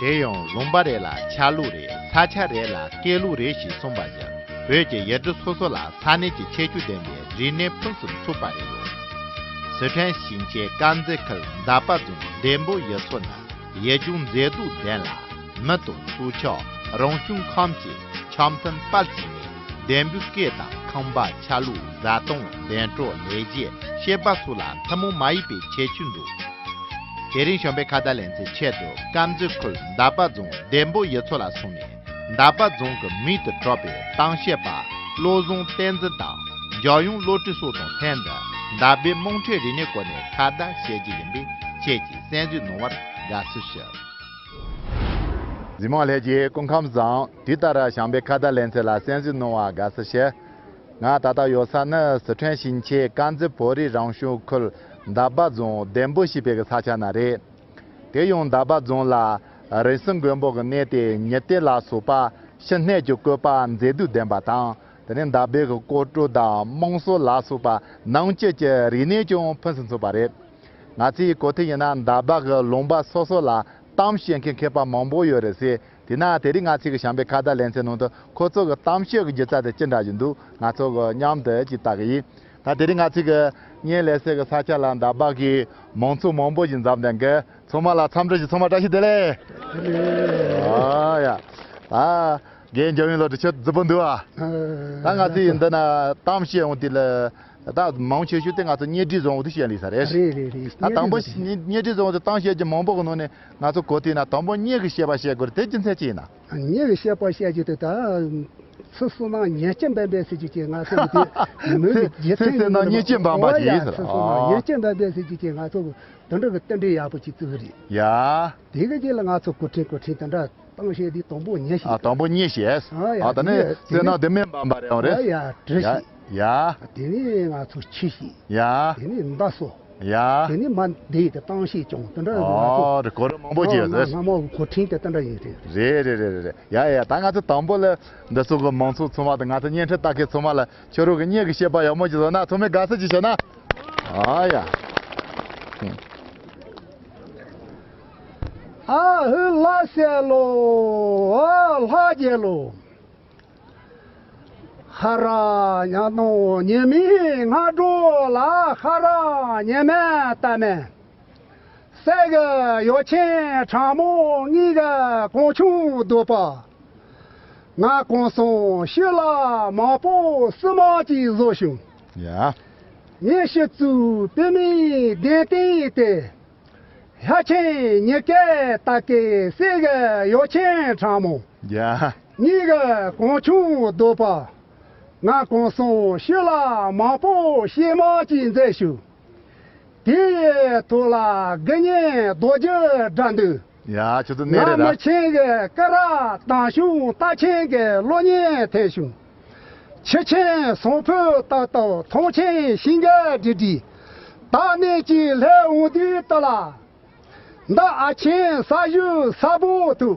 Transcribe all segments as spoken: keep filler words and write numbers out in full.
དེ་ཡང་ལུང་པ་རེ་ལ་ཆ་ལུགས་རེ། ས་ཆ་རེ་ལ་སྐད་ལུགས་རེ་ཞེས་གསུངས་པ་བཞིན། བོད་ཀྱི་ཡུལ་གྲུ་སོ་སོ་ལ་ས་གནས་ཀྱི་ཁྱད་ཆོས་ལྡན་པའི་རིག་གནས་ཕུན་སུམ་ཚོགས་པ་རེ་ཡོད། སི་ཁྲོན་ཞིང་ཆེན་དཀར་མཛེས་ཁུལ་འདབ་པ་རྫོང་ལྡེམ་པོ་ཡུལ་ཚོ་ནི། ཡུལ་ལྗོངས་མཛེས་སྡུག་ལྡན་ལ། མི་དང་སྲོག་ཆགས་རང་བྱུང་ཁམས་ཀྱི་འཆམ་མཐུན་དཔལ་གྱིས་ནི། ལྡེམ་པོའི་སྐད་དང་ཁང་པ། ཆ་ལུགས། བཟའ་བཏུང་། འདོན་སྤྲོ། ལས་བྱེད། སྤྱོད་པ་སོགས་ལ་ཐུན་མོང་མ་ཡིན་པའི་ཁྱད་ཆོས་འདུག། དེ་རིང་བྱམས་པའི་ཁ་བརྡ་ལེ་ཚན་ཆེད་དུ་དཀར་མཛེས་ཁུལ་འདབ་པ་རྫོང་ལྡེམ་པོ་ཡུལ་ཚོ་ལ་སོང་ནས། འདབ་པ་རྫོང་གི་མིང་དུ་གྲགས་པའི་གཏམ་བཤད་པ་བློ་བཟང་བསྟན་འཛིན་དང་། རྒྱལ་ཡོངས་སློབ་ཕྲུག་སོགས་དང་ལྷན་དུ་འདབ་པའི་དམངས་ཁྲོད་རིག་གནས་སྐོར་ནས་ཁ་བརྡ་བྱེད་རྒྱུ་ཡིན་པས། ཁྱེད་ཀྱིས་གསན་གཟིགས་གནང་བར་དགའ་བསུ་ཞུ། གཟིགས་མོ་བ་ལྷན་རྒྱས་སྐུ་ཁམས་བཟང་། དུས་ལྟར་བྱམས་པའི་ཁ་བརྡ་ལེ་ཚན་ལ་གསན་གཟིགས་གནང་བར་དགའ་བསུ་ཞུ། ང་ད་ལྟ་ཡོད་ས་ནི་སི་ཁྲོན་ཞིང་ཆེན་དཀར་མཛེས་བོད་རིགས་རང་སྐྱོང་ཁུལ་འདབ་པ་རྫོང་ལྡེམ་པོ་ཞེས་པའི་ས་ཆ་ན་རེད། དེ་ཡང་འདབ་པ་རྫོང་ལ་རིགས་གསུམ་མགོན་པོ་གི་གནས་ཏེ། ཉི་སྟེང་ལ་སོགས་པ་ཕྱི་སྣོད་ཀྱི་བཀོད་པ་མཛེས་སྡུག་ལྡན་པ་དང་། དེ་ནས་འདབ་པའི་གི་སྐོར་བྲོ་དང་དམངས་སྲོལ་ལ་སོགས་པ་ནང་བཅུད་ཀྱི་རིག་གནས་ཀྱང་ཕུན་སུམ་ཚོགས་པ་རེད། ང་ཚོས་གོ་ཐོས་ཡིན་ན་འདབ་པ་གི་ལུང་པ་སོ་སོ་ལ་གཏམ་བཤད་མཁན་མཁས་པ་མང་པོ་ཡོད་རེད་ཟེར། དེས་ན་དེ་རིང་ང་ཚོས་གི་བྱམས་པའི་ཁ་བརྡ་ལེ་ཚན་ནང་དུ་ཁོ་ཚོ་གི་གཏམ་བཤད་ཀྱི་སྒྱུ་རྩལ་དེ་ཅི་འདྲ་ཞིག་འདུག། ང་ཚོ་གི་མཉམ་དུ་ཅིག་ལྟ་གི་ཡིན། ད་དེ་རིང་ང་ཚོས་གི་བརྙན་ལེན་སའི་གི་ས་ཆ་ལ་འདབ་པ་གི་མང་ཚོགས་མང་པོ་ཞིག་འཛོམས་བསྡད་གི། ཚང་མ་ལ་འཚམས་འདྲི་ཞུ། ཚང་མ་བཀྲ་ཤིས་བདེ་ལེགས། ཨ་ཡ། ད་རྒན་འཇམ་དབྱངས་ལགས་དྲི་ཆུ་རྫི་པོ་འདུག་ཨ། ད་ང་ཚོས་འདི་ན་གཏམ་བཤད་འོང་དུས་ལ། ད་མང་ཆེ་ཤོས་དེ་ང་ཚོ་བརྙན་འཕྲིན་བཟོ་འོང་དུས་བཤད་ལས་ས་རེད། རེད་རེད་རེད། ད་དང་པོ་བརྙན་འཕྲིན་བཟོ་འོང་དུས་གཏམ་བཤད་ཀྱི་མང་པོ་གི་ནང་ནས་ང་ཚོ་གོ་ཐོས་ན་དང་པོ་སྙན་གི་བཤད་པ་བཤད་དགོས་རེད། དེ་རྒྱུ་མཚན་ཅི་ཡིན་ན། སྙན་གི་བཤད་པ་བཤད་རྒྱུ་དེ་ད་ཚོད་བསོད་ནམས་ཉེར་གཅིག་པ་འབད་ཟེར་རྒྱུ་ཅིག་ང་ཚོ་གི་དེ་མི་གི་རྒྱུ་མཚན་ཚོད་བསོད་ནམས་ཉེར་གཅིག་པ་འབད་ཡིན་ཟེར། ཨོ་ཡ། ཚོད་བསོད་ནམས་ཉེར་གཅིག་པ་འབད་ཟེར་རྒྱུ་ཅིག་ང་ཚོ་གི་དེ་འདྲ་གི་རྟེན་འབྲེལ་ཡག་པོ་ཅིག་བཙུགས་རེད། ཡ། དེ་གི་རྗེས་ལ་ང་ཚོ་གོ་ཁྲིད་གོ་ཁྲིད་དེ་འདྲ་གཏམ་བཤད་དེ་དང་པོ་སྙན་ཞིག། ཨ། དང་པོ་སྙན་ཞིག། ཨ་ཡ། ཨ། ད་ནི་དེ་ནས་བསོད་ནམས་དེ་མིན་པ་འབད་རེད། ཨོ་རེད། ཡ་ཡ། བྲིས་ཡ་ཞིག། ཡ། དེ་ནས་ང་ཚོ་ཆུ་ཞིག། ཡ། དེ་ནས་མདའ་གསོ། ཡ། དེ་ནས་མ་འདི་དེ་གཏམ་བཤད་ཀྱང་དེ་འདྲ་ང་ཚོ། ཨོ་རེད། གོ་རིམ་མང་པོ་ཅིག་ཡོད་ཟེར། སྔ་མ་གོ་ཁྲིད་དེ་དེ་འདྲ་ཡིན་རེད། རེད་རེད་རེད་རེད། ཡ་ཡ། ད་ང་ཚོ་དང་པོ་ལ་འདི་ཚོ་གི་མང་ཚོགས་ཚང་མ་དང་ང་ཚོ་བརྙན་འཕྲིན་ལྟ་མཁན་ཚང་མ་ལ་ཁྱོད་རང་གི་སྙན་གི་བཤད་པ་ཡག་མོ་ཅིག་བཟོ་ན། ཚང་མས་དགའ་བསུ་ཅིག་བྱས་ན། ཨ་ཡ། ཨ་ཧུ་ལ་སེ་ལོ། ཨ་ལྷ་རྒྱལ་ལོ། ཧ་ར་ཉ་ནོ་ཉི་མའི་སྔ་དྲོ་ལ། ཧ་ར་ཉི་མ་ལྟ་མེ། གསེར་གྱི་ཡོ་ཆེན་ཕྲ་མོ། ངེད་ཀྱི་གངས་ཆུང་རྡོ་པ། ང་གངས་སྲང་ཤུལ་ལ་མང་པོ་བསུ་མ་ཅིག་བཟོ་བྱུང་། ཡ། ངའི་ཤི་ཚུལ་པུས་མོའི་གདན་སྟེང་དེ། ཤ་ཆེན་ཉི་སྐར་ལྟ་གི་གསེར་གྱི་ཡོ་ཆེན་ཕྲ་མོ། ཡ། ངེད་ཀྱི་གངས་ཆུང་རྡོ་པ། ང་གངས་སྲང་ཤུལ་ལ་མང་པོ་གཤེད་མ་ཅིག་མཛད་བྱུང་། དེ་ཡི་ཐོག་ལ་དགུ་བརྙན་རྡོ་རྗེ་སྒྲ་འདོན། ཡ། ཁྱོད་ཚོ་གནས་རེད་ད། ང་མི་ཆེན་གྱི་སྐུ་རབ་དང་བྱུང་། རྟ་ཆེན་གྱི་གློག་བརྙན་ཐེབས་བྱུང་། ཆུ་ཆེན་ཟངས་ཕུ་ཏག་ཏག། ཐང་ཆེན་ཤིང་གི་འབྲི་འབྲི། ད་གནས་ཀྱི་ལྷ་འོང་དུས་ལྟ་ལ། འདི་ཨ་ཆེན་ས་གཞི་ས་བོ་ཐུག།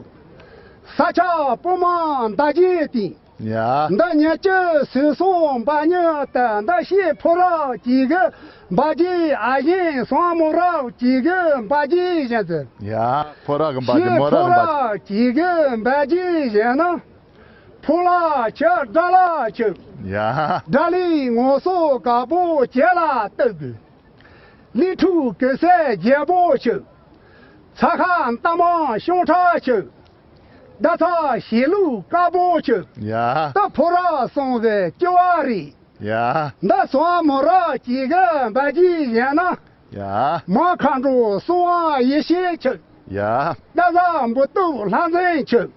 ས་ཆ་སྤོ་མ་མདའ་རྒྱན་སྟེང་། ཡ། འདི་ཉི་སྐྱིད་སོས་སོང་འབའ་ཉི་ལྟ། འདི་ཤེས་ཕོ་རབ་ཅིག་གི་འབའ་རྒྱན། ཨ་ཞེན་སོང་མོ་རབ་ཅིག་གི་འབའ་རྒྱན་བཞིན་ཟེར། ཡ། ཕོ་རབ་གི་འབའ་རྒྱན། ཤེས་མོ་རབ་གི་འབའ་རྒྱན། ཕོ་རབ་ཅིག་གི་འབའ་རྒྱན་བཞིན་ན། ཕོ་ལ་ཆུ་དགྲ་ལ་ཆུ། ཡ། དགྲ་ལས་ངོ་སོ་དཀར་པོ་ཁྱེད་ལ་གཏུག་དགོས། ལི་ཕྲུག་གེ་སར་རྒྱལ་པོ་ཆུ། ཚ་ཁ་འདབ་མ་ཤོང་ཁྲ་ཆུ། ཟླ་ཚ་ཞེ་ལུག་དཀར་པོ་ཆུ། ཡ། ད་ཕོ་རབ་སོང་བའི་སྐྱེ་བ་རེད། ཡ། འདི་སོང་མོ་རབ་ཅིག་གི་འབའ་རྒྱན་བཞིན་ན། ཡ། མ་མཁའ་འགྲོ་སྲུང་བ་ཡེ་ཤེས་ཆུ། ཡ། ད་ཟ་འབུ་སྟོབས་ལྷ་འཛིན་ཆུ།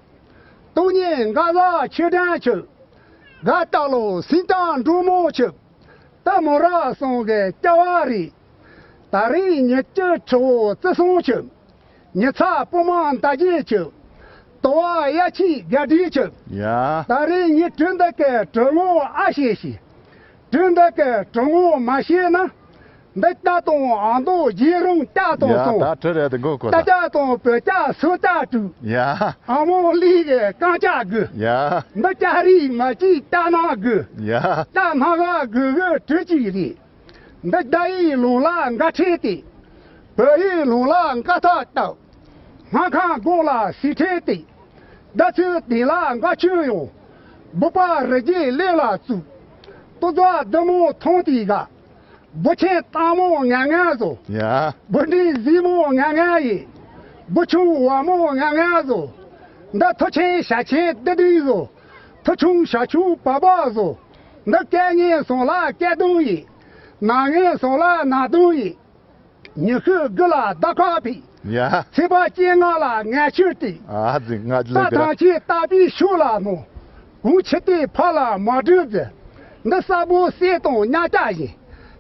སྟོང་ཉིད་མགར་བཟའ་ཆོས་སྒྲོན་ཆུ། དགའ་སྟག་ལོ་སེང་སྟག་འབྲུག་མོ་ཆུ། ད་མོ་རབ་སོང་གི་སྐྱ་བ་རེད། ད་རིང་ཉི་སྐྱིད་ཁྲི་བོ་བརྩི་སྲུང་ཆུ། ཉི་ཚ་སྤོ་མ་མདའ་རྒྱན་ཆུ། དོ་བ་གཡའ་ཆེན་རྒྱ་འབྲས་ཆུ། ཡ། ད་རིང་ངས་གྲུ་འདི་གི་གྲུ་ངོ་ཨ་ཤེས་ཤེས། གྲུ་འདི་གི་གྲུ་ངོ་མ་ཤེས་ན། འདི་རྟ་དང་ཨ་མདོ་རྗེ་རིན་རྟ་དང་ཡ། སོང་། ད་གྲུ་རེད་དེ་མགོ་བསྐོར་རྟ་ད། རྒྱ་དང་བོད་རྒྱ་སུ་རྟ་དྲུག། ཡ། ཨ་མོ་ལི་གི་རྐང་ལྕགས་དགུ། ཡ། འདི་ལྕགས་རིགས་མ་གཅིག་རྟ་ནག་དགུ། ཡ། རྟ་སྣ་ཁ་དགུ་གི་གྲུ་གཅིག་རེད། འདི་རྒྱ་ཡི་ལུང་ལ་འགག་ཁྲིད་དེ། བོད་ཡི་ལུང་ལ་འགག་ཐག་བཏབ། སྔ་ཁང་སྒོ་ལ་སི་ཁྲེ་ཏི། ཟླ་ཚེས་དེ་ལ་འགའ་ཆོས་ཡོང་། བུ་པ་རི་རྒྱལ་ལས་ལ་བཙུགས། ཏོ་ཛ་བདུད་མོ་མཐོང་དེ་ག་བུ་ཆེན་སྟག་མོ་ང་ང་བཟོ། ཡ། བུ་འདྲེ་གཟིག་མོ་ང་ང་ཡིན། བུ་ཆུང་བ་མོ་ང་ང་བཟོ། འདི་མཐུ་ཆེན་ཞྭ་ཆེན་ཏི་ཏི་བཟོ། མཐུ་ཆུང་ཞྭ་ཆུང་བ་བ་བཟོ། འདི་སྐལ་ངན་སོང་ལ་སྐལ་གདོང་ཡིན། ནག་ངན་སོང་ལ་ནག་གདོང་ཡིན། ཉི་ཤུ་དགུ་ལ་ཟླ་ཁ་ཕིག་ཡ། ཚེས་པ་བཅོ་ལྔ་ལ་ངལ་ཆུ་སྟེ། ཨ་ཙི་ང་ཅི་ལ་རྟ་དང་ཆེ་རྟ་པའི་ཤུགས་ལ་མོ། གུང་ཕྱི་དེ་ཕ་ལ་མ་སྒྲུབ་ཟེར། འདི་ས་བོ་གསེར་དང་ཉག་ཅག་བཞིན།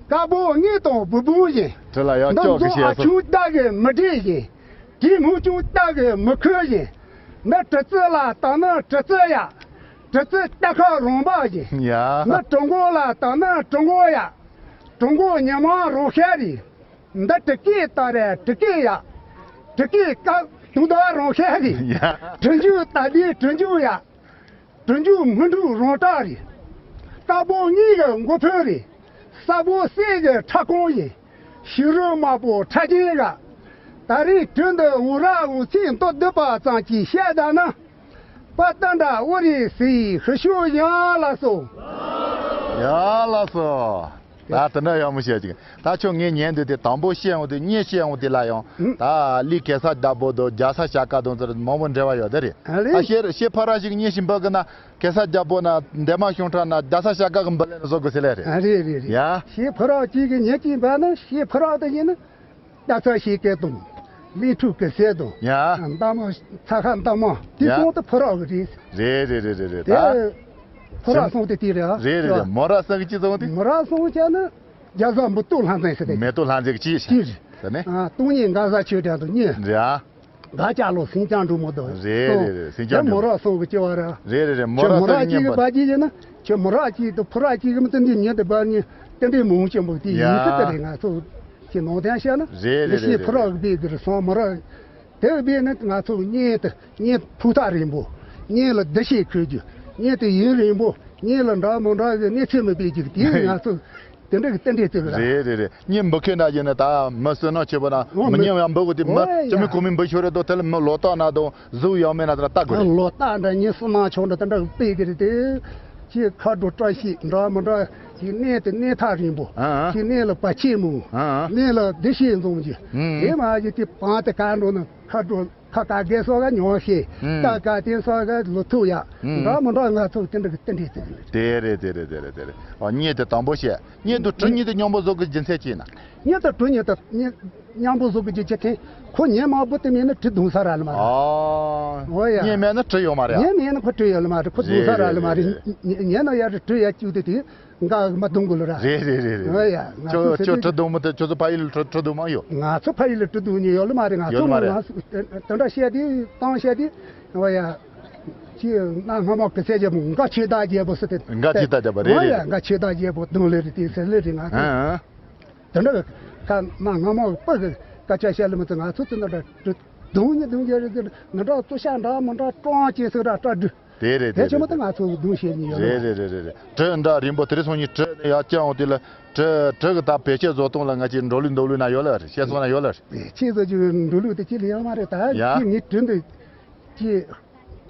དཀར་པོ་དངུལ་དང་བུ་བུ་བཞིན། དེ་ལ་ཡང་འདི་ལྕོག་གི་མཛོ་ཨ་བཤད་སོ། ཆུང་རྟ་གི་མི་འདྲེ་བཞིན། དེ་མུ་ཆུང་རྟ་གི་མི་ཁོལ་བཞིན། འདི་གྲི་རྩི་ལ་བཏང་ན་གྲི་རྩི་ཡ། གྲི་རྩི་རྟ་ཁ་རོང་པ་བཞིན། ཡ། འདི་གྲི་མགོ་ལ་བཏང་ན་གྲི་མགོ་ཡ། གྲི་མགོ་ཉི་མ་རོང་ཤ་རེད། འདི་དྲི་སྐད་ལྟར་རེད་དྲི་སྐད་ཡ། དྲི་སྐད་སྐབས་དུང་ཟླ་རང་ཤ་རེད། ཡ། དྲི་འཇུག་ད་ལྟའི་དྲི་འཇུག་ཡ། དྲི་འཇུག་མི་འབྲུག་རང་སྐྲག་རེད། དཀར་པོ་གཉིས་ཀྱི་མགོ་ཕུད་རེད། ས་བོ་གསེར་གྱི་ཁྲ་ཀོང་ཡིན། ཕྱི་རོལ་དམར་པོ་ཁྲ་ཆེན་ཡ། ད་རེས་དུས་འདི་འུ་ར་འུ་ཚོས་མདོ་སྡུད་པ་ཙམ་གྱིས་བཤད་ད་ན། པ་ཏི་འདྲ་ཨོ་རི་སི་ཧི་ཤོ་ཡ་ལ་སོ། ཡ་ལ་སོ། ད་དེ་འདྲ་ཡག་མོ་བཤད་ཅིག་ད་ཁྱོད་ངས་ཉན་འདོད་དེ་དང་པོ་བཤད་འོང་དུས་གཉིས་བཤད་འོང་དེ་ལ་ཡང་ད་ལི་གེ་སར་རྒྱལ་པོ་དང་རྒྱ་ཚ་ཞལ་དཀར་དང་ཚོར་མང་པོ་འབྲེལ་བ་ཡོད་དེ་རེད། ཨ་རེད། ད་ཤེས་ཤེས་ཕ་ར་ཞིག་གཉིས་ཤིག་འབུ་གི་ན་གེ་སར་རྒྱལ་པོ་ན་འདན་མ་གཞུང་དྲུང་ན་རྒྱ་ཚ་ཞལ་དཀར་གི་འབུ་ལེན་བཟོ་དགོས་ཟེར་ལེ་རེད། ཨ་རེད་རེད་རེད། ཡ། ཤེས་ཕ་ར་གཅིག་གི་ཉེ་གཅིག་འབད་ན་ཤེས་ཕ་ར་དེ་ཡིན་ན། རྟ་ཚ་ཞིག་སྐད་དང་། ལི་ཕྲུག་གི་ཟས་དང་། ཡ། འདམ་ཚ་ཁ་འདམ་དེ་ཡ། གོང་དུ་ཕུ་རག་གི་རེད། རེད་རེད་རེད་རེད་རེད། དེ་ད་ཕུ་རག་སོང་དེ་དེ་རེད་ཨ། རེད་རེད་རེད། མོ་ར་སང་གི་ཅི་སོང་དེ། མོ་ར་སོང་བྱས་ན་རྒྱ་བཟའ་མེ་ཏོག་ལྷ་མཛེས་ཟེར་དེ། མེ་ཏོག་ལྷ་མཛེས་ཀྱི་ཅི་ཞིག་ཟེར་ནས། ཨ་སྟོང་ཉིད་འགའ་བཟའ་ཆོས་དྲན་དང་གཉིས། རེད་ཨ། འགའ་ཅག་ལོ་སེང་ལྕམ་འགྲོ་མོ་དང་། རེད་རེད་རེད། སེང་ལྕམ་འགྲོ་མོ། མོ་ར་སོང་གི་ཅི་བ་ར། རེད་རེད་རེད། མོ་ར་མོ་ར་སང་གཅིག་གི་གཉིས་པ། བ་ཅིག་ཡིན་ན་ཁྱོད་མོ་ར་གཅིག་དང་ཕུ་ར་གཅིག་གི་མི་དེ་འདི་ཉིད་དུ་བར་ཉིད་དེ་འདྲའི་མང་ཆེན་པོ་དེ་ཡིན་ཡ། སྲིད་དེ་རེད། ང་ཚོ་ཀྱི་ནང་དོན་བཤད་ན། རེད་རེད་རེད་རེད། ཕུ་རག་སྦས་གི་རེད་སོང་མོ་ར། དེ་སྦས་ནི་ང་ཚོ་གཉེན་དུ་གཉེན་ཕུགས་ཐག་རིང་པོ། གཉེན་ལ་འདུ་ཤེས་འཁོལ་རྒྱུ། གཉེན་དུ་ཡུན་རིང་པོ། གཉེན་ལ་འདྲ་མི་འདྲ་གི་གནས་ཚུལ་མི་སྤེལ་རྒྱུ་དེ་ང་ཚོ་དེ་འདྲ་གི་རྟེན་འབྲེལ་བརྩི་གི་རེད། རེད་རེད་རེད། གཉེན་འབུ་ཁྱོད་འདྲ་ཡིན་ན་ད་མི་བསོད་ནམས་ཆེ་པོ་དང་ཨོ་མི་མི་ཉམས་ཡང་འབུ་གི་དེ་མི་ཨོ་ཡ། ཅི་མི་ཁོ་མི་འབུ་ཤོར་རེད་དོ། དེ་ལ་མི་ལོ་ཏོག་ན་དང་གཟུགས་ཡང་མེད་ན་དེ་ལ་ལྟ་དགོས་རེད། ལོ་ཏོག་འདྲ་གཉེན་བསོད་ནམས་ཆུང་འདྲ་དེ་འདྲ་གི་སྤེལ་གི་རེད་དེ། ཁྱེད་ཁ་དྲོ་བཀྲ་ཤིས་འདྲ་མི་འདྲ་ཁྱེད་གནས་དེ་གནས་ཐག་རིང་པོ། ཨ་ཨ། ཁྱེད་གནས་ལ་བར་ཆད་མོ། ཨ་ཨ། གནས་ལ་འདུ་ཤེས་འཛོམས་ཀྱི། ཨུམ། དེ་མ་གྱི་དེ་པང་དེ་ག་འགྲོ་ན་ཁ་དྲོ་ཁ་ག་གེ་སོགས་ག་ཉོ་ཤེས། ཨུམ། ད་ག་དེ་སོགས་ག་ལོ་ཐུག་ཡ། ཨུམ། འདྲ་མི་འདྲ་ང་ཚོ་དེ་འདྲ་གི་རྟེན་འབྲེལ་བརྩི་གི་རེད། དེ་རེད་དེ་རེད་དེ་རེད་དེ་རེད། ཨ་གཉེན་དེ་དང་པོ་བཤད། གཉེན་དུ་གྲི་གཉིས་དེ་མཉམ་པོ་བཟོ་གི་རྒྱུ་མཚན་ཅི་ཡིན་ན། གཉེན་དུ་གྲི་གཉིས་དེ་གཉེན་མཉམ་པོ་བཟོ་གི་རྒྱུ་ཅི་ཐེན། ཁོ་གཉེན་མང་པོ་དེ་མེད་ན་གྲི་རྡུང་ས་རག་ལ་མ་རེད། ཨ། འོ་ཡ། གཉེན་མེད་ན་གྲི་ཡོད་མ་རེད། གཉེན་མེད་ན་ཁོ་གྲི་ཡོད་ལ་མ་རེད། ཁོ་རྡུང་ས་རག་ལ་མ་རེད། རེད་རེད་རེད། གཉེན་ན་ཡ་རེད་གྲི་ཡ་བཅུག་དེ་དེ་འགའ་མ་རྡུང་དགོས་ལ་ར། རེད་རེད་རེད་རེད། འོ་ཡ། ང་ཁྱོད་ཚོ་ཁྱོད་གྲི་རྡུང་མི་དེ་ཁྱོད་ཚོ་ཕ་ཡུལ་ལ་གྲི་གྲི་རྡུང་མ་ཡོད། ང་ཚོ་ཕ་ཡུལ་ལ་གྲི་རྡུང་མྱོང་ཡོད་ལ་མ་རེད། ང་ཡོད་ཚོ་ལ་མ་རེད། ང་ཚོ་དེ་འདྲ་བཤད་དེ་བཏང་བཤད་དེ་འོ་ཡ། ཅི་ན་སྔ་མོ་གི་ཚད་ཀྱི་འགའ་ཆོས་བདག་རྒྱལ་པོ་ཟེར་ཏེ། འགའ་ཆོས་བདག་རྒྱལ་པོ་རེད། འོ་ཡ། རེད། འགའ་ཆོས་བདག་རྒྱལ་པོ་གདོང་ལེ་རེད་དེ་ཟེར་ལེ་རེད་ང་ཚོ། ཨ་ཨ། དེ་འདྲ་གི་ཁ་ན་སྔ་མོ་གི་པ་གི་སྐད་ཆ་བཤད་ལེ་མི་ཚོ་ང་ཚོ་དེ་འདྲ་འདྲ་གདོང་ཉི་གདོང་རྒྱལ་རེད་ཟེར་ང་འདྲ་ཙོ་ཤ་འདྲ་མི་འདྲ་ཀྲོང་ཅེས་ཟེར་འདྲ་སྐྲ་འདྲུ། དེ་རེད་དེ་དེ་ཆེན་མོ་རེད། དེ་ང་ཚོ་གདོང་བཤད་ཉི་ཡོད་རེད། རེད་རེད་རེད་རེད། གྲི་འདྲ་རིང་པོ་དེ་རེད་སོང་ཉི་གྲི་ཡག་ཅག་འོང་དེ་ལ་གྲི་གྲི་གི་ད་བེད་སྤྱོད་བཟོ་སྟངས་ལ་ང་ཅིག་འགྲོ་ལུགས་འདོད་ལུགས་ན་ཡོད་ལ་རེད། བཤད་སོང་ན་ཡོད་ལ་རེད། ཁྱེད་ཚོ་ཅིག་འགྲོ་ལུགས་དེ་ཅི་ལ་ཡོད་མ་རེད་ད། ཡ། ཁྱེད་ངའི་གྲི་འདི་ཅི།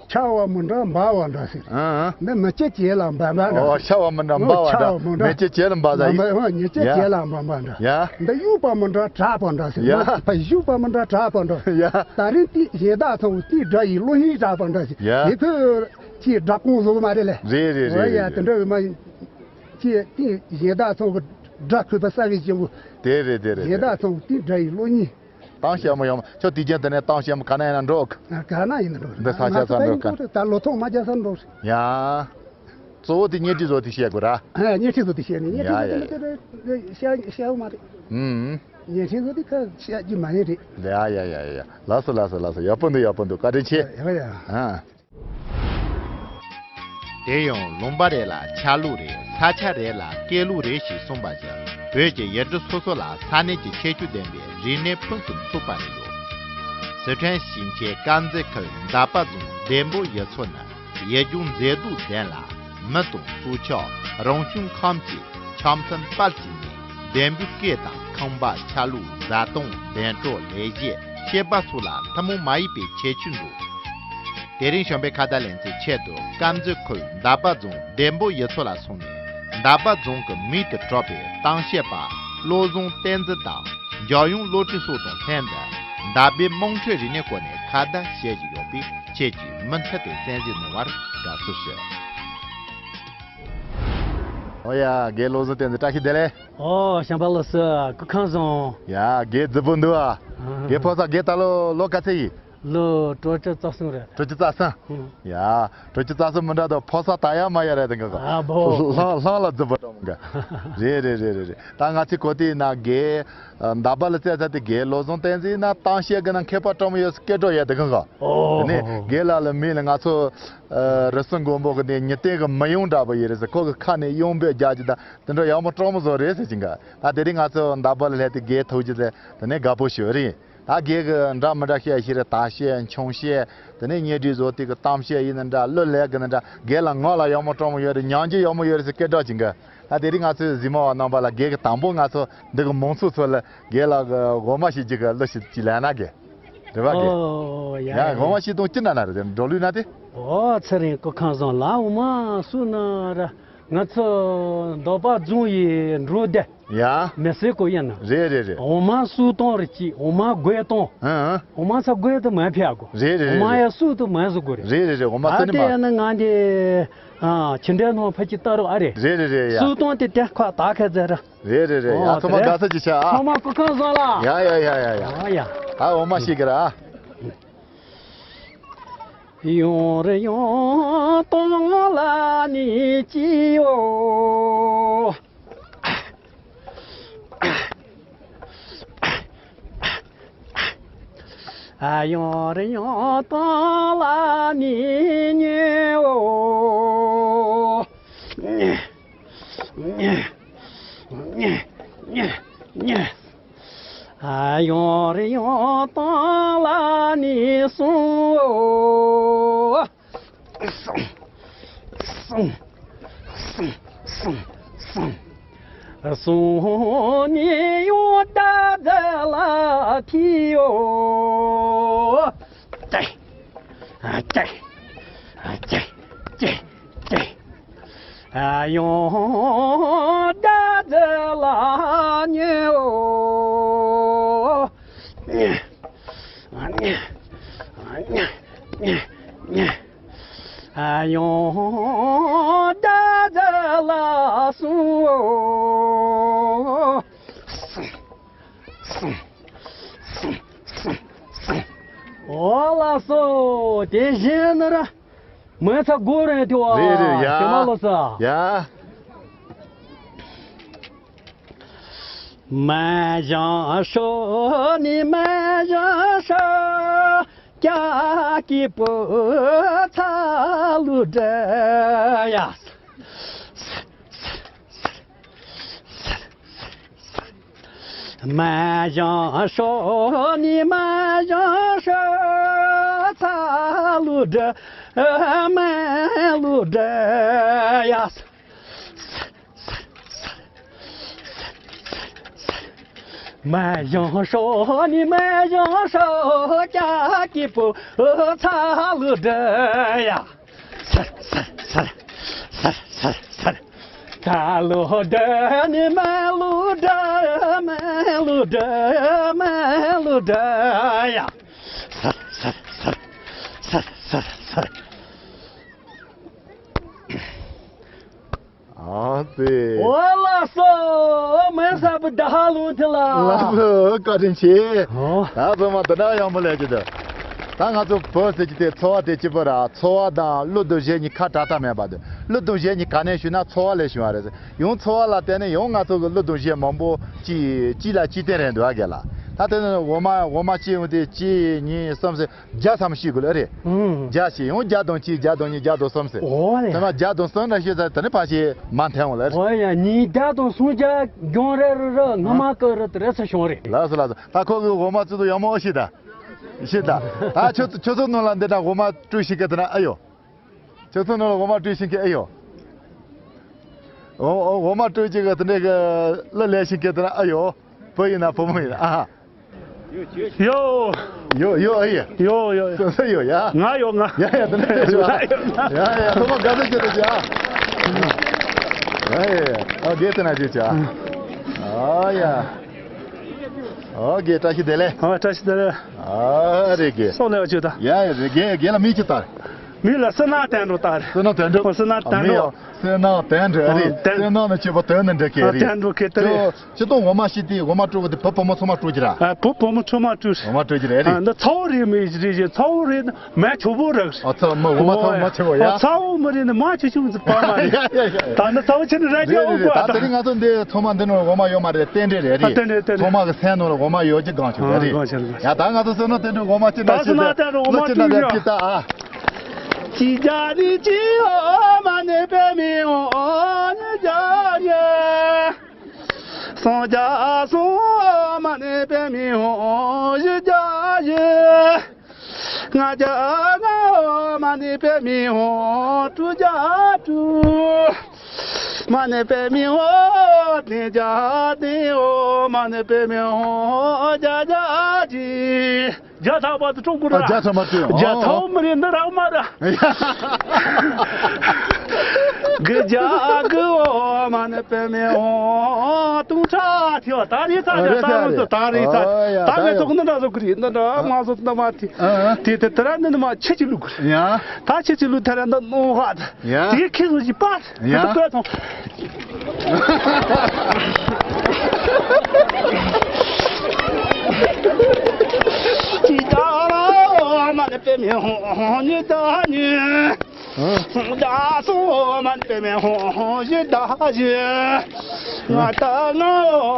ཆག་པ་མི་འདྲ་འབར་བ་འདྲ་ཟེར། ཨང་ཨང་། འདི་མི་སྐྱེ་བྱེད་ལ་འབར་འབར་འདྲ། ཨོ་ཆག་པ་མི་འདྲ་འབར་བ་འདྲ། ཆག་པ་མི་འདྲ་མི་སྐྱེ་བྱེད་ལ་འབར་ས་ཡིན། འབར་འབར་མི་སྐྱེ་ཡ། བྱེད་ལ་འབར་འབར་འདྲ། ཡ། འདི་གཡུག་པ་མི་འདྲ་དྲག་པ་འདྲ་ཟེར། ཡ། ཕ་གཡུག་པ་མི་འདྲ་དྲག་པ་འདྲ། ཡ། ད་རིང་དེ་གཞན་དག་ཚང་གི་དེའི་དགྲ་ཡི་བློ་སྙིང་དྲག་པ་འདྲ་ཟེར། ཡ། དེ་ཁོས་ཅིའི་དགྲ་ཁོང་བཟོ་གི་མ་རེད་ལེ། རེད་རེད་རེད། ཨོ་ཡ། རེད་དེ་འདྲ་གི་མ་ཅིའི་དེ་གཞན་དག་ཚང་གི་དགྲ་ཁོས་པ་ས་གི་ཅན་པོ། དེ་རེད་དེ་རེད། གཞན་དག་ཚང་གི་དེའི་དགྲ་ཡི་བློ་སྙིང་། གཏམ་བཤད་མོ་ཡོང་། ཁྱོད་དུས་རྒྱུན་དེ་ནས་གཏམ་བཤད་མོ་ག་ན་ཡིན་ན་འགྲོ། ག་ན་ཡིན་ན་འགྲོ། འདི་ས་ཆ་ས་འགྲོ་ག། ད་ལོ་ཐོག་མ་རྒྱ་ས་འགྲོ། ཡ། གཙོ་བོ་དེ་བརྙན་འཕྲིན་བཟོ་དེ་བཤད་དགོས་ར། ཨ་བརྙན་འཕྲིན་བཟོ་དེ་བཤད་ནས་བརྙན་འཕྲིན་བཟོ་དེ་ཡ་ཡ་ཡ། བཤད་བཤད་མ་རེད། ཨུམ། བརྙན་འཕྲིན་བཟོ་དེ་ཁ་བཤད་རྒྱུ་མ་ཡིན་རེད། ཡ་ཡ་ཡ་ཡ། ལགས་སོ་ལགས་སོ་ལགས་སོ། ཡག་པོ་འདུག་ཡག་པོ་འདུག་བཀའ་དྲིན་ཆེ། ཡ་ཡ། ཨ། དེ་ཡང་ལུང་པ་རེ་ལ་ཆ་ལུགས་རེ། ས་ཆ་རེ་ལ་སྐད་ལུགས་རེ་ཞེས་གསུངས་པ་བཞིན་བོད་ཀྱི་ཡུལ་གྲུ་སོ་སོ་ལ་ས་གནས་ཀྱི་ཁྱད་ཆོས་ལྡན་པའི་རིག་གནས་ཕུན་སུམ་ཚོགས་པ་རེ་ཡོད། སི་ཁྲོན་ཞིང་ཆེན་དཀར་མཛེས་ཁུལ་འདབ་པ་རྫོང་ལྡེམ་པོ་ཡུལ་ཚོ་ནི་ཡུལ་ལྗོངས་མཛེས་སྡུག་ལྡན་ལ་མི་དང་སྲོག་ཆགས་རང་བྱུང་ཁམས་ཀྱི་ཆ་མཐུན་དཔལ་གྱི་གནས། ལྡེམ་པོའི་སྐད་དང་ཁང་པ་ཆ་ལུགས་བཟའ་བཏུང་གདན་གྲོགས་ལས་བྱེད་ སྐྱེས་པ་ཚོ་ལ་ཐུན་མོང་མ་ཡིན་པའི་ཁྱད་ཆོས་འདུག་དེ་རིང་བྱམས་པའི་ཁ་བརྡ་ལེ་ཚན་ཆེད་དུ་དཀར་མཛེས་ཁུལ་འདབ་པ་རྫོང་ལྡེམ་པོ་ཡུལ་ཚོ་ལ་སོང་ནས། འདབ་པ་རྫོང་གི་མིང་དུ་གྲགས་པའི་གཏམ་བཤད་པ་བློ་བཟང་བསྟན་འཛིན་དང་། རྒྱལ་ཡོངས་བློ་གྲོས་སོགས་དང་ལྷན་དུ་འདབ་པའི་དམངས་ཁྲོད་རིག་གནས་སྐོར་ནས་ཁ་བརྡ་བྱེད་བཞིན་ཡོད་པས། ཁྱེད་ཀྱིས་མུ་མཐུད་དེ་གསན་གཟིགས་གནང་བར་དགའ་བསུ་ཞུ། ཨོ་ཡ། རྒན་བློ་བཟང་བསྟན་འཛིན། བཀྲ་ཤིས་བདེ་ལེགས། ཨོ། བྱམས་པ་ལགས་སུ་སྐུ་ཁམས་བཟང་། ཡ། རྒན་རྫིག་པོ་འདུག་ཨ། རྒན་ཕོ་གསར། རྒན་ད་ལོ་ལོ་ག་ཚོད་ཡིན། ལོ་དྲུག་ཅུ་རྩ་གསུམ་རེད། དྲུག་ཅུ་རྩ་གསུམ། ཧུམ། ཡ། དྲུག་ཅུ་རྩ་གསུམ་མི་འདྲ་དང་ཕོ་གསར་ད་ཡ་མ་ཡ་རེད་དེ་འགའ་ག་ཨ་བོ། ལྷང་ལྷང་ལ་རྫིག་པོ་འདྲ་མོ་འགའ། རེད་རེད་རེད་རེད་རེད། ད་ང་ཚོས་གོ་དུས་ན་རྒན་འདབ་པ་ལ་བཙལ་ཚར་དུས་རྒན་བློ་བཟང་བསྟན་འཛིན་ན་གཏམ་བཤད་གི་ནང་མཁས་པ་སྤྲང་མོ་ཡོད་སྐད་གྲགས་ཡོད་དེ་འགའ་ག་ཨོ། དེ་ནས་ཧོ་ཧོ། རྒན་ལགས་ལ་མིང་ལ་ང་ཚོ་རི་སུལ་མགོན་པོ་གི་ནས་ཉི་སྟེང་གི་མི་ཡོང་འདྲ་པོ་ཡིན་རེད་ཟེར། ཁོ་གི་ཁ་ནས་གཡང་འབོད་རྒྱག་རྒྱུ་དང་དེ་འདྲ་ཡག་མོ་སྤྲང་མོ་བཟོ་རེད་ཟེར་གྱིན་ག་ད་དེ་རིང་ང་ཚོ་འདབ་པ་ལ་སླེབས་དུས་རྒན་ཐུག་རྒྱུ་དེ་དེ་ནས་དགའ་པོ་ཞུ་རེད། ད་རྒན་གི་འདྲ་མི་འདྲ་བཤད་ཤེས་རེད། དར་བཤད། མཆོང་བཤད། དེ་ནས་གཉེན་སྒྲིག་བཟོ་དུས་ཀྱི་གཏམ་བཤད་ཡིན་ན་འདྲ། གླུ་ལེན་གི་ན་འདྲ། རྒན་ལ་ངག་ལ་ཡག་མོ་སྤྲང་མོ་ཡོད་རེད། ཉན་རྒྱུ་ཡག་མོ་ཡོད་རེད་ཟེར་སྐད་གྲགས་ཀྱིན་ག་ད་དེ་རིང་ང་ཚོའི་གཟིགས་མོ་བ་རྣམ་པ་ལ་རྒན་གི་དང་པོ་ང་ཚོ་འདི་གི་མང་ཚོགས་ཚོ་ལ་རྒན་ལགས་ཀྱི་འོ་མ་བཤད་རྒྱུ་གི་གླུ་ཞིག་ཅིག་ལེན་ན་རྒན། རེད་པ་རྒན། ཨོ་ཡ་ཡ་ཡ། འོ་མ་བཤད་དང་ཅི་འདྲ་ན་རེད་འགྲོ་ལུས་ན་དེ། ཨོ་ཚེ་རིང་སྐུ་ཁམས་བཟང་། ལ་འོ་མ་བསུ་ན་ར། ང་ཚོ་འདབ་པ་རྫོང་ཡི་འབྲོག་སྡེ་ཡ། མི་སེར་ཀོ་ཡིན་ན། རེད་རེད་རེད། འོ་མ་བསུ་སྟངས་རེ་གཅིག་འོ་མ་བགོས་སྟངས། ཨང་ཨང་། འོ་མ་ཚ་བགོས་དུ་མ་ཕྱག་གོ། རེད་རེད་རེད། འོ་མ་ཡ་བསུ་དུ་མ་བཟོ་གོ་རེད། རེད་རེད་རེད། འོ་མ་ཨ་བསུ་ནི་དེ་མ། ཡ་ན་ང་དེ་ཨ་ཕྱི་འབྲེལ་ནང་ཕ་གི་ལྟ་རོགས་ཨ་རེད། རེད་རེད་རེད་ཡ། བསུ་སྟངས་དེ་དེ་ཁ་ད་ཁ་ཟེར་ར། རེད་རེད་རེད། ཡ་ཨོ་ཚང་མ་དེ་དགའ་ས་ཅིག་བྱ་ཨ། ཚང་མ་སྐུ་ཁམས་བཟང་ལ། ཡ་ཡ་ཡ་ཡ་ཡ། ཨ་ཡ། ད་འོ་མ་བཤད་གི་ར་ཨ། ཡོང་རེ་ཡོང་སྟོང་ལ་ནི་ཅི་ཡོ། ཨ་ཡོང་རེ་ཡོང་སྟོང་ལ་ནི་ཉེ་འོ། ཨ་ཡོང་རེ་ཡོང་སྟོང་ལ་ནི་སོང་འོ། སོང་སོང་སོང་སོང་སོང་། སོང་ནི་ཡོང་ད་ད་ལ་ཐི་ཡོ། ཏེ། ཨ་ཏེ། ཨ་ཏེ་ཏེ་ཏེ། ཨ་ཡོང་ད་ད་ལ་ཉེ་འོ། ཉེ་ཉེ་ཉེ་ཉེ། ཨ་ཡོང་ད་ད་ལ་སོང་འོ། སོང་སོང་སོང་སོང་། ཨོ་ལགས་སོ། དེ་བཞིན་ནི་ར། མོན་ཚ་སྒོ་རེད་དེ་བ། རེད་རེད་ཡ། ཞེ་མ་ལོ་ས། ཡ། མ་ཞང་ཤོ་ནི་མ་ཞང་ཤོ། ཀྱ་ཀི་པོ་ཚ་ལུ་འདྲ་ཡ། མ་ཞང་ཤོ་ནི་མ་ཞང་ཤོ། ཚ་ལུ་འདྲ་མ་ལུ་འདྲ་ཡ། མ་ཞང་ཤོ་ནི་མ་ཞང་ཤོ། ཀྱ་ཀི་པོ་ཚ་ལུ་འདྲ་ཡ། སར་སར་སར་སར་སར་སར། ད་ལོ་འདྲ་ནི་མ་ལོ་འདྲ་མ་ལོ་འདྲ་མ་ལོ་འདྲ་ཡ། སར་སར་སར་སར་སར་སར། ཨ་ཙི། ཨོ་ལགས་སོ། མེ་ས་བུ་ད་ཧ་ལུང་ཐི་ལ། ལགས་སོ། བཀའ་དྲིན་ཆེ། ཨོ། ད་ཚང་མ་དེ་འདྲ་ཡག་མོ་ལས་ཀྱི་འདུག་ད་ང་ཚོ་བོད་ཟེར་གྱི་དེ་ཚོ་བ་དེ་གཅིག་པོ་ར། ཚོ་བ་དང་ཀླུ་གདུང་གཞས་གཉིས་ཁ་བྲལ་ཐབས་མེད་པ་འདུག་ཀླུ་གདུང་གཞས་གཉིས་ག་ནས་བྱུང་ན་ཚོ་བ་ལས་བྱུང་བ་རེད། ཡང་ཚོ་བ་ལ་བརྟེན་ནས་ཡང་ང་ཚོ་གི་ཀླུ་གདུང་གཞས་མང་པོ་གཅིག་གཅིག་ལ་གཅིག་བརྟེན་རེད་འདུག་ཨ་རྒན་ལགས། ད་དེ་ནི་འོ་མ་འོ་མ་གཅིག་ཡོང་དུས་གཅིག་གཉིས་གསུམ་ཟེར། བརྒྱ་ཙམ་ཤེས་དགོས་ལ་རེད། ཨང་། བརྒྱ་ཞིག་ཡང་བརྒྱ་དང་གཅིག་བརྒྱ་དང་གཉིས་བརྒྱ་དང་གསུམ་ཟེར། ཨོ་ལེ། ཚང་མ་བརྒྱ་དང་གསུམ་འདྲ་ཤེས་ཚར་དེ་ནས་ཕར་ཞིག་མར་འཐེན་འོང་ལ་རེད། ཨོ་ཡ། ཉིས་བརྒྱ་དང་སུམ་བརྒྱ་གྱོང་རེ་རེ་རེ་ངོ་མ་ཀ་རེ་དེ་རེ་ས་བྱུང་རེད། ལགས་སོ་ལགས་སོ། ད་ཁོ་གི་འོ་མ་བཙོས་དུ་ཡག་མོ་ཨེ་ཤེས་ད། ཤེས་ད། ད་ཁྱོད་ཚོ་ཁྱོད་ཚོ་ནང་ལ་འདི་འདྲ་འོ་མ་བཀྲུས་ཤིང་གི་དེ་ན་ཨེ་ཡོད། ཁྱོད་ཚོ་ནང་ལ་འོ་མ་བཀྲུས་ཤིང་གི་ཨེ་ཡོད། འོ་འོ་འོ་མ་བཀྲུས་ཅིག་གི་དེ་འདྲ་གི་གླུ་ལེན་ཤིང་གི་དེ་ན་ཨེ་ཡོད། བུ་ཡིན་ན་བུ་མོ་ཡིན་ན་ཨ། ཡོ། ཡོ་ཡོ་ཨེ་ཡ། ཡོ་ཡོ་ཡོ། སོ་སོ་ཡོ་ཡ། ང་ཡོ་ང་། ཡ་ཡ་དེ་འདྲ་ཡོད་ཤོག་ཨ། ང་ཡོ་ང་། ཡ་ཡ་ཐོག་མ་དགའ་བསུ་ཞུ་རོགས་བྱ། ཡ་ཡ་ཡ། ཨ་དགེ་དེ་ན་བྱོས་བྱ། ཨ་ཡ། ཨོ་དགེ་བཀྲ་ཤིས་བདེ་ལེགས། ཨ་བཀྲ་ཤིས་བདེ་ལེགས། ཨ་རེད་དགེ། སོང་ལེ་བ་བྱོས་ད། ཡ་ཡ་རེད་དགེ། དགེ་ལ་མིག་ཅིག་ལྟ། མིག་ལ་བསོད་ནམས་བསྟན་འགྲོ་ལྟ་རེད། བསོད་ནམས་བསྟན་འགྲོ། བསོད་ནམས་བསྟན་འགྲོ། བསོད་ནམས་བསྟན་འགྲོ་རེད། ཨ་བསྟན། བསོད་ནམས་ནི་ཆེ་བ་དོན་ནི་འགྲིག་གི་རེད། བསྟན་འགྲོ་གི་དེ་རེད། ཁྱོད་ཁྱི་ཏོ་འོ་མ་ཤི་དེ་འོ་མ་དཀྲུག་གི་དེ་བུ་བུ་མོ་ཚང་མ་དཀྲུག་གི་ར། ཨ་བུ་བུ་མོ་ཚང་མ་དཀྲུག་ར། འོ་མ་དཀྲུག་གི་རེད་རེད། ཨ་འདི་ཚ་བོ་རེད་མི་རེད་རེད། ཚ་བོ་རེད་མ་ཆོ་བོ་རག་རེད། ཨ་ཚ་མི་འོ་མ་ཚ་བོ་མ་ཆོ་བོ་ཡ། ཨ་ཚ་བོ་མི་རེད་ནི་མ་ཆོ་ཆུང་ཚི་པ་མ་རེད། ཡ་ཡ་ཡ་ཡ། ད་ནི་ཚ་བོ་ཆེ་ནི་ར་རེད་ཅེ་རེད་འོ་རེད། པ་ད་ད། དེ་རིང་ང་ཚོ་འདི་ཚོ་མ་འདི་ནོར་འོ་མ་ཡོད་མ་རེད། རྟེན་འབྲེལ་རེད་ཨ་རེད། རྟེན་འབྲེལ་རྟེན་ཚོ་འབྲེལ། མ་གི་སེམས་ནོར་འོ་མ་ཡོད་ཀྱི་གང་ཆོག་རེད་རེད། ཨ་གང་ཆོག་རེད། ཡ་ད་ང་ཚོ་བསོད་ནམས་བསྟན་འགྲོ་འོ་མ་ཅི་འདྲ་ཤི་ད་ཨ། ལོ་ཅི་འདྲ་ལ་ཅི་ད་ཨ། གཅིག་བརྒྱ་ནི་གཅིག་འོ་མ་ནི་པད་མའི་འོ་ཉིས་བརྒྱ་ཉིས། སུམ་བརྒྱ་གསུམ་འོ་མ་ནི་པད་མའི་འོ་བཞི་བརྒྱ་བཞི། ལྔ་བརྒྱ་ལྔ་འོ་མ་ནི་པད་མའི་འོ་དྲུག་བརྒྱ་དྲུག་མ་ནི་པད་མའི་འོ་བདུན་བརྒྱ་བདུན་འོ་མ་ནི་པད་མའི་འོ་བརྒྱད་བརྒྱ་བརྒྱད། བརྒྱ་ཐམ་པ་དུ་ཀྲུང་གོ་ར། ཨ་བརྒྱ་ཐམ་པ་དུ། བརྒྱ་ཐམ་མི་རེད་འདི་རག་མ་ར། དགུ་བརྒྱ་དགུ་འོ་མ་ནི་པད་མའི་འོ་སྟོང་ཕྲག་ཐེ་བ་ད་རེས་ཚ་རྒྱ་ད་རེས་ཚ་རྒྱ་ད་རེས་ཚ། ཨོ་ཡ་ད་ད་ངས་ཡ། ཚོགས་འདི་འདྲ་བཟོ་གི་རེད། འདི་འདྲ་མ་བཟོ་འདི་མ་དེ་ཨ་ཨ། དེ་དེ་དེ་ར་འདི་འདི་མ་ཁྱི་གཅིག་བླུག་གི་རེད། ཡ། ད་ཁྱི་གཅིག་བླུག་དེ་ར་འདི་སྣང་བ་ད། ཡ། དེ་ཁྱི་བཟོ་གཅིག་པ། ཡ། ད་པད་ཐོང་། ཅི་ད་ར་མ་ནི་པད་མའི་ཧོང་ཧོང་ཉི་ད་ཉི། ཧོང་ད་སོ་མ་ནི་པད་མའི་ཧོང་ཧོང་བཞི་ད་བཞི། ང་ད་ང་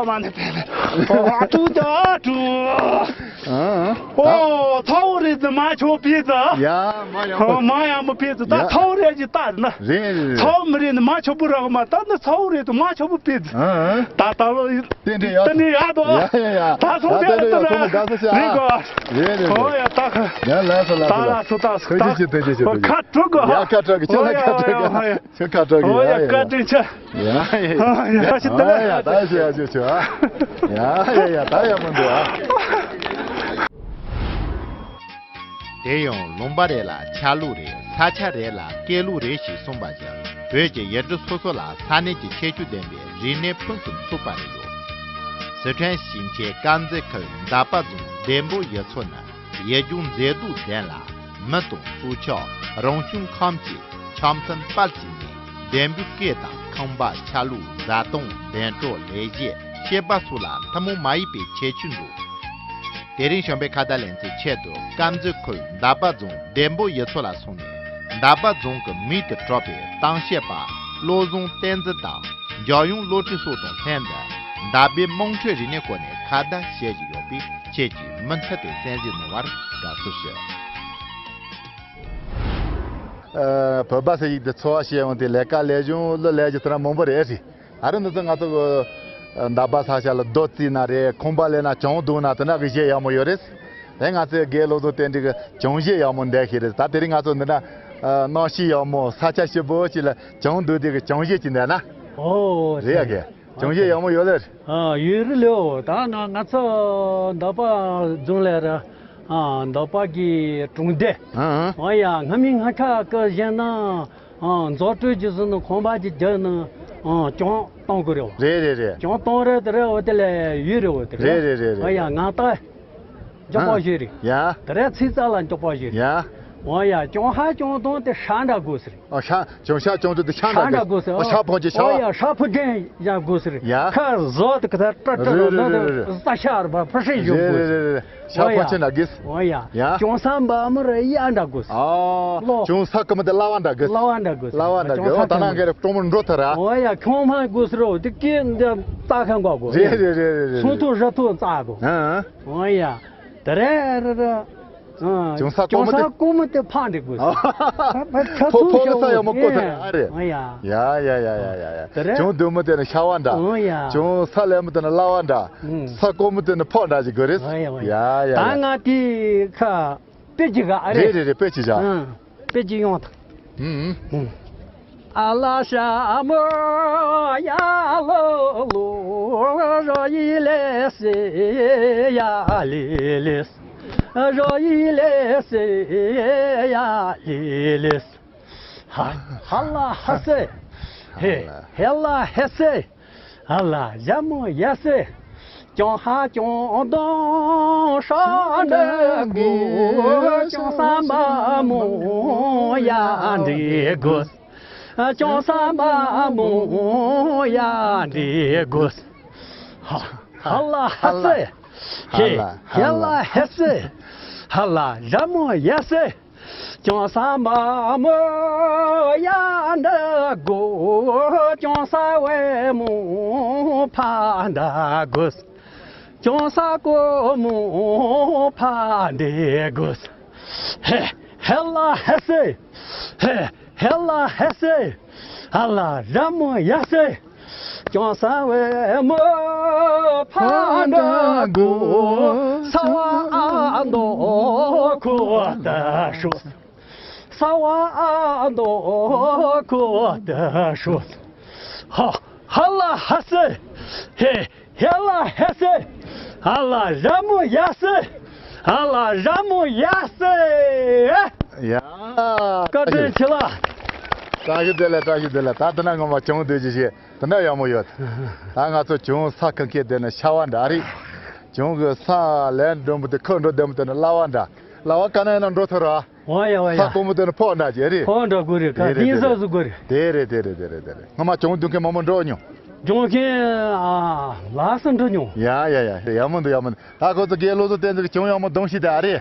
མ་ནི་པད་མའི་ཧོང་དྲུག་ད་དྲུག་ཨ། ཨོ། ཚ་བོ་རེད་དེ་མ་ཆོ་པི་ཙི། ཡ། མ་ཡག་པོ། མ་ཡག་པོ་པི་ཙི། ད་ཡ། ཚ་བོ་རེད་ཀྱི་ལྟ་ན། རེད་རེད་རེད། ཚ་བོ་མི་རེད་ནི་མ་ཆོ་པོ་རག་མ་ད་ནི་ཚ་བོ་རེད་དེ་མ་ཆོ་པོ་པི་ཙི། ཨ་ཨ། ད་ད་ལོ་ཡི། རྟེན་འབྲེལ་ཡག་ཏུ་ཡ་ཡ་ཡ། ད་སོང་ད་དེ་ལ་ཡ་ཐོག་མ་དགའ་ས་ཤ། རེད་གོ། རེད་རེད་ཨོ་རེད། ཡ་ད་ཁ། ཡ་ལགས་སོ་ལགས་ད་སོ་ལགས་ལགས། སོ་ད་སོ་ཐུགས་རྗེ་ཆེ་ཐུགས་རྗེ་ཆེ། ཨོ་ཐུགས་རྗེ་ཆེ། ཁ་དྲུག་གོ། ཡ་ཁ་དྲུག་གི་ཁྱེད་ལ་ཁ་དྲུག་གི། ཨོ་ཡ་ཁྱེད་ཁ་དྲུག་ཆེ། ཨོ་ཡ་ཡ་ཡ། བཀའ་དྲིན་ཆེ། ཡ་ཡ་ཡ། ཨོ་ཡ་ད་ཞེ་ཡ་ཞེ་ཆོ་ཨ། ཡ་ཡ་ཡ་ད་ཡ་མི་འདུག་ཨ། དེ་ཡང་ལུང་པ་རེ་ལ་ཆ་ལུགས་རེ། ས་ཆ་རེ་ལ་སྐད་ལུགས་རེ་ཞེས་གསུངས་པ་བཞིན། བོད་ཀྱི་ཡུལ་གྲུ་སོ་སོ་ལ་ས་གནས་ཀྱི་ཁྱད་ཆོས་ལྡན་པའི་རིག་གནས་ཕུན་སུམ་ཚོགས་པ་རེ་ཡོད། སི་ཁྲོན་ཞིང་ཆེན་དཀར་མཛེས་ཁུལ་འདབ་པ་རྫོང་བདེ་འབོད་ཡུལ་ཚོ་ནི། ཡུལ་ལྗོངས་མཛེས་སྡུག་ལྡན་ལ། མི་དང་སྲོག་ཆགས་རང་བྱུང་ཁམས་ཀྱི་འཆམ་མཐུན་དཔལ་གྱི་གནས། བདེ་འབོད་སྐད་དང་ཁང་པ་ཆ་ལུགས་བཟའ་བཏུང་གདན་གྲོགས་ལས་བྱེད་སྐྱེས་པ་སོགས་ལ་ཐུན་མོང་མ་ཡིན་པའི་ཁྱད་ཆོས་འདུག་དེ་རིང་བྱམས་པའི་ཁ་བརྡ་ལེ་ཚན་ཆེད་དུ་དཀར་མཛེས་ཁུལ་འདབ་པ་རྫོང་བདེ་འབོད་ཡུལ་ཚོ་ལ་སོང་ནས། འདབ་པ་རྫོང་གི་མིང་དུ་གྲགས་པའི་གཏམ་བཤད་པ་བློ་བཟང་བསྟན་འཛིན་དང་རྒྱལ་ཡོངས་བློ་གྲོས་སོགས་དང་ལྷན་དུ་འདབ་པའི་དམངས་ཁྲོད་རིག་གནས་སྐོར་ནས་ཁ་བརྡ་བྱེད་བཞིན་ཡོད་པས། ཁྱེད་ཀྱིས་མུ་མཐུད་དུ་གསན་གཟིགས་གནང་བར་དགའ་བསུ་ཞུ། ཨ། བོད་པ་ཟེར་ཡིག་དེ་འཚོ་བ་བྱེད་ཡོང་དེ་ལས་ཀ་ལས་གཞུང་ལ་ལས་ཀྱི་ཚུལ་མང་པོ་རེད་ཟེར། ཨ་རི་འདི་ཚོ་ང་ཚོ་གི་འདབ་པ་ས་ཆ་ལ་རྡོ་བརྩིགས་ན་རེད། ཁང་པ་ལས་ན་གྱང་བརྡུང་ན་དེ་འདྲ་གི་གཞས་ཡག་མོ་ཡོད་རེད། དེ་ང་ཚོའི་དགེ་བློ་བཟང་བསྟན་འཛིན་གི་གྱང་གཞས་ཡག་མོ་འདི་ཞིག་རེད། ད་དེ་རིང་ང་ཚོ་འདི་འདྲ་གནམ་གཤིས་ཡག་མོ་ས་ཆ་སྐྱིད་པོ་ཞིག་ལ་གྱང་བརྡུང་དེ་གི་གྱང་གཞས་ཅིག་འདི་ན། ཨོ་རེད་ཡ་གི། གྱང་གཞས་ཡག་མོ་ཡོད་ལེ། ཨ་ཡོད་རེད་ལེའོ། ད་ང་ང་ཚོ་འདབ་པ་རྫོང་ལ་ར། ཨ་འདབ་པ་གི་གྲོང་སྡེ། ཨ་ཨ། ཨོ་ཡ་སྔ་མི་སྔ་ཁ་གི་བཞིན་ན། ཨ་འཛུགས་སྐྲུན་གྱི་བཟོ་ནི་ཁང་པ་གྱི་རྒྱབ་ནི། ཨ་གྱང་བཏང་དགོས་རེད་བ། རེད་རེད་རེད། གྱང་བཏང་རེད་དེ་རེད་འོ་དེ་ལས་ཡོད་རེད་འོ་དེ་རེད། རེད་རེད་རེད་རེད། ཨོ་ཡ་ང་ད། མགྱོགས་པོ་ཞིག་རེད། ཡ། དེ་རེད་ཚིག་རྩ་ལ་མགྱོགས་པོ་ཞིག་རེད། ཡ། འོ་ཡ་གྱང་ཧ་གྱང་དང་དེ་ཧྲ་འདྲ་དགོས་ཟེར། ཨ་ཧྲ་གྱང་ཧྲ་གྱང་དང་དེ་ཧྲ་འདྲ་དགོས། ཧྲ་འདྲ་དགོས་ཟེར། ཨ་ཧྲ་ཕོ་གྱི་ཧྲ། འོ་ཡ་ཧྲ་ཕོ་རྒན་ཡ་དགོས་ཟེར། ཡ། ཁ་བཟོ་དེ་ཁ་ཐ་ཀྲ་ཀྲ་རེད་རོ་ན་རེད་དེ་རེད་རེད། ས་ཤ་ར་བ་ཕ་ཧྲི་ཞོ་རེད་དགོས་རེད་ཟེར། རེད་རེད། ཧྲ་ཕོ་ཆེ་འདྲ་དགོས། འོ་ཡ། ཡ། གྱང་ས་འབའ་མི་ར་ཡ་འདྲ་དགོས་ཟེར། ཨ། ལོ། གྱང་ས་ཀི་མི་དེ་ལ་བ་འདྲ་དགོས། ལ་བ་འདྲ་དགོས་ཟེར། ལ་བ་འདྲ་དགོས། འོ་ད་ན་ག་རེ་གྲོང་མོ་འགྲོ་ཐ་ར། འོ་ཡ་ཁྱོང་མ་དགོས་ཟེར་རོ་དེ་ཀི་འདི་རྩ་ཁ་འགོ་དགོས། རེད་རེད་རེད་རེད་རེད། སུང་ཐུ་ར་ཐུ་རྩ་དགོས། ཨ་ཨ། འོ་ཡ། དེ་རེད་རེད་རེད། ཨ། གྱང་ས་གོང་མོ་དེ། གྱང་ས་གོང་མོ་དེ་ཕག་འདྲ་དགོས། ཨ། ཕ་ཕ་ཕོ་ཕོ་ལ་ས་ཡག་མོ་བརྐོ་ཐལ་ཨ་རེད། ཨ་ཡ། ཡ་ཡ་ཡ་ཡ་ཡ་ཡ། དེ་རེད། གྱང་མདོག་མོ་དེ་ནི་ཤ་བ་འདྲ། ཨ་ཡ། གྱང་ས་ལེབ་མོ་དེ་ནི་ལ་བ་འདྲ། ཨུམ། ས་གོང་མོ་དེ་ནི་ཕག་འདྲ་ཞིག་དགོས་རེད། ཨ་ཡ་ཨ་ཡ། ཡ་ཡ་ད་ཡ། ང་དེ་ཁ་དཔེ་ཅིག་ག་ཨ་རེད། རེད་རེད་རེད་དཔེ་ཅིག་བཞག་ཨ། དཔེ་ཅིག་ཡོང་ཐལ། ཨུམ། ཨུམ། ཨ་ལ་ཤ་མོ་ཡ་ལོ་ལོ། རོ་ཡི་ལེ་སི་ཡ་ལི་ལི་སི། རོ་ཡི་ལེ་སི་ཡ་ལི་ལི་སི། ཧ་ཧ་ལ་ཧ་སེ། ཧེ་ཧེ་ལ་ཧེ་སེ། ཨ་ལ་ཞ་མོ་ཡ་སེ། ཅོང་ཧ་ཅོང་དོང་ཧྲ་འདྲ་གོ། ཅོང་ས་མ་མོ་ཡ་འདྲི་གོ། ཅོང་ས་མ་མོ་ཡ་འདྲི་གོ། ཧ་ཧ་ལ་ཧ་སེ། ཧེ་ཧེ་ལ་ཧེ་སེ། ཧ་ལ་ཞ་མོ་ཡ་སེ། ཅོང་ས་མ་མོ་ཡ་འདྲ་གོ། ཅོང་ས་བེ་མོ་ཕ་འདྲ་གོ། ཅོང་ས་ཀོ་མོ་ཕ་འདྲ་གོ། ཧེ་ཧེ་ལ་ཧེ་སེ། ཧེ་ཧེ་ལ་ཧེ་སེ། ཨ་ལ་ཞ་མོ་ཡ་སེ། ཅོང་ས་བེ་མོ་ཕ་འདྲ་གོ། ས་བ་ཨ་མདོ་ཁོ་ད་ཧྲོ། ས་བ་ཨ་མདོ་ཁོ་ད་ཧྲོ། ཧ་ཧ་ལ་ཧ་སེ། ཧེ་ཧེ་ལ་ཧེ་སེ། ཨ་ལ་ཞ་མོ་ཡ་སེ། ཨ་ལ་ཞ་མོ་ཡ་སེ། ཡ། བཀའ་དྲིན་ཆེ་ལ། བཀྲ་ཤིས་བདེ་ལེགས། བཀྲ་ཤིས་བདེ་ལེགས། ད་དེ་ན་ངོ་མ་ཅོང་བསྡུས་ཀྱི་ཞིག་དེ་འདྲ་ཡག་མོ་ཡོད། ད་ང་ཚོ་ཅོང་ས་ཁ་མཁས་དེ་ནི་ཤ་བ་འདྲ་རེད། ཅོང་གི་ས་ལན་འགྲོན་པོ་དེ་ཁོ་འགྲོ་བདེ་མོ་དེ་ནི་གླ་བ་འདྲ། གླ་བ་ག་ན་ཡིན་ན་འགྲོ་ཐུབ་ར། འོ་ཡ་འོ་ཡ། ས་དཀོན་པོ་དེ་ནི་ཕོག་འདྲ་ཅེ་རེད། ཕོག་འདྲ་དགོས་རེད། ག་དེ་རེད་དེ་ས་རེད། སུ་དགོས་རེད། དེ་རེད་དེ་རེད་དེ་རེད་དེ་རེད། སྔོན་མ་ཅོང་བསྡུ་མཁན་མང་པོ་འགྲོ་མྱོང་། ཅོང་མཁན་ཨ་ལགས་སུ་འགྲོ་མྱོང་། ཡ་ཡ་ཡ། ཡག་མོ་འདུག་ཡག་མོ་འདུག་ད་ཁོ་ཚོ་དགེ་སློབ་ཚོ་བསྟན་འཛིན་གྱི་ཅོང་ཡག་མོ་རྡུང་ཤིག་དེ་ཨ་རེད།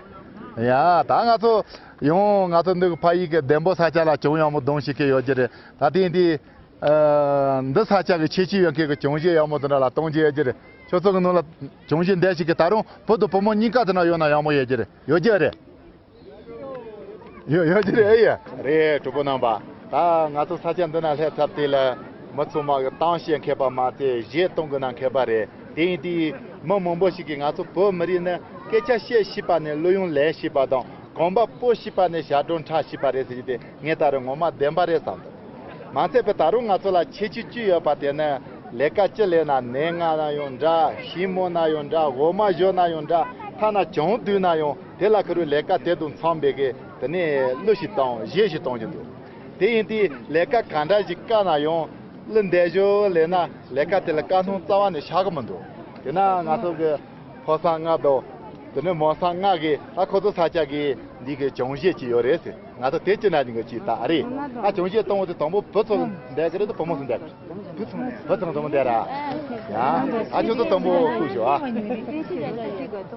ཡ་ད་ང་ཚོ་ཡོང་ང་ཚོ་འདི་གི་ཕ་ཡུལ་གྱི་འདན་པོ་ས་ཆ་ལ་ཅོང་ཡག་མོ་རྡུང་ཤིག་གི་ཡོད་ཀྱི་རེད། ད་ཐེངས་འདི་ཨ་འདི་ས་ཆ་གི་ཁྱད་ཆོས་ཡོད་མཁན་གྱི་ཅོང་ཞེ་ཡག་མོ་དེ་འདྲ་ལ་གཏོང་རྒྱུ་ཡོད་ཀྱི་རེད། ཁྱོད་ཚོ་གི་ནང་ལ་ཅོང་ཞེ་འདི་ཞིག་གི་ད་རུང་བུ་དང་བུ་མོ་གཉིས་ཀ་དེ་འདྲ་ཡོད་ན་ཡག་མོ་ཡོད་ཀྱི་རེད། ཡོད་ཀྱི་རེད། ཡོད་ཡོད་ཀྱི་རེད་ཨེ་ཡ། རེད། གྲོགས་པོ་རྣམ་པ། ད་ང་ཚོ་ས་ཆ་འདི་ན་སླེབས་ཚར་དུས་ལ་མི་ཚང་མ་གི་གཏམ་བཤད་མཁས་པ་མ་ཚད་གཞས་གཏོང་གི་ན་མཁས་པ་རེད། དེ་ཡིན་དུས་མི་མང་པོ་ཞིག་གིས་ང་ཚོ་བོད་མི་རིགས་ནི་སྐད་ཆ་བཤད་ཤེས་པ་ནས་གླུ་དབྱངས་ལེན་ཤེས་པ་དང་གོམ་པ་སྤོ་ཤེས་པ་ནས་ཞབས་བྲོ་འཁྲབ་ཤེས་པ་རེད་ཟེར་གྱི་དེ་ངས་ད་རུང་ངོ་མ་བདེན་པ་རེད་བསམ་འདུག་མ་ཚད་པའི་ད་རུང་ང་ཚོ་ལ་ཁྱད་ཆོས་གཅིག་ཡོད་པ་དེ་ནི་ལས་ཀ་ཅི་ལས་ན་ནས་ང་ན་ཡང་འདྲ། ཞིང་མོ་ན་ཡང་འདྲ། འོ་མ་བཞོ་ན་ཡང་འདྲ། ཐ་ན་ཅོང་བསྡུས་ན་ཡང་དེ་ལ་ཁུ་རུ་ལས་ཀ་དེ་དང་འཚམ་པའི་གི་དེ་ནས་གླུ་ཞིག་བཏང་གཞས་ཤིག་བཏང་གི་འདུག་དེ་ཡིན་དུས་ལས་ཀ་ག་འདྲ་ཞིག་བཀག་ན་ཡང་གླུ་འདི་བཞོ་ལས་ན་ལས་ཀ་དེ་ལ་དཀའ་སྣང་རྩ་བ་ནས་ཆགས་གི་མི་འདུག་དེ་ན་ང་ཚོ་གི་ཕོ་སང་ལྔ་དང་དེ་ནས་མོ་སང་ལྔ་གིས་ཨ་ཁོ་ཚོ་ས་ཆ་གི་འདི་གི་ཅོང་ཞེ་ཅིག་ཡོད་རེད་ཟེར། ང་ཚོ་དེ་ཅི་ན་ཅིག་གི་ཅིག་ད་ཨ་རེད། ཨ་ཅོང་ཞེ་གཏོང་བ་དེ་དང་པོ་བུ་ཚོ་འདས་གི་རེད་དམ་བུ་མོ་ཚོ་འདས་གི་རེད། བུ་ཚོ་དང་པོ་འདས་ར། ཡ་ཨ་ཁྱོད་ཚོ་དང་པོ་བསྐུར་ཞོག་ཨ། ཡ། དེ་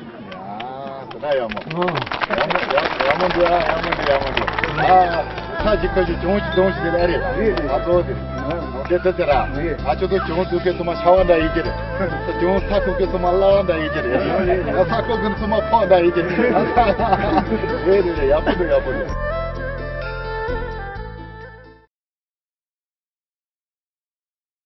འདྲ་ཡག་མོ། ཨོ། ཡག་མོ་ཡག་ཡག་མོ་འདུག་ཨ། ཡག་མོ་འདུག་ཡག་མོ་འདུག་ཨ། ཁ་ཅིག་ཁ་ཅིག་ཅུང་ཅིག་ཅུང་ཅིག་དེ་ལ་རེད། ཨ་ཙོ་དེ། དེ་དེ་དེ་ར། ཨ་ཅོ་ཚོ་ཅུང་ཚུགས་ཀྱི་ཚོ་མ་ཤ་བ་འདྲ་ཡིན་གྱི་རེད། ཅུང་ས་ཁུག་གི་ཚོ་མ་སླ་བ་འདྲ་ཡིན་གྱི་རེད། ཨ་ས་ཁུག་གི་ཚོ་མ་ཕོག་འདྲ་ཡིན་གྱི་རེད། རེད་རེད་རེད། ཡག་པོ་འདུག་ཡག་པོ་འདུག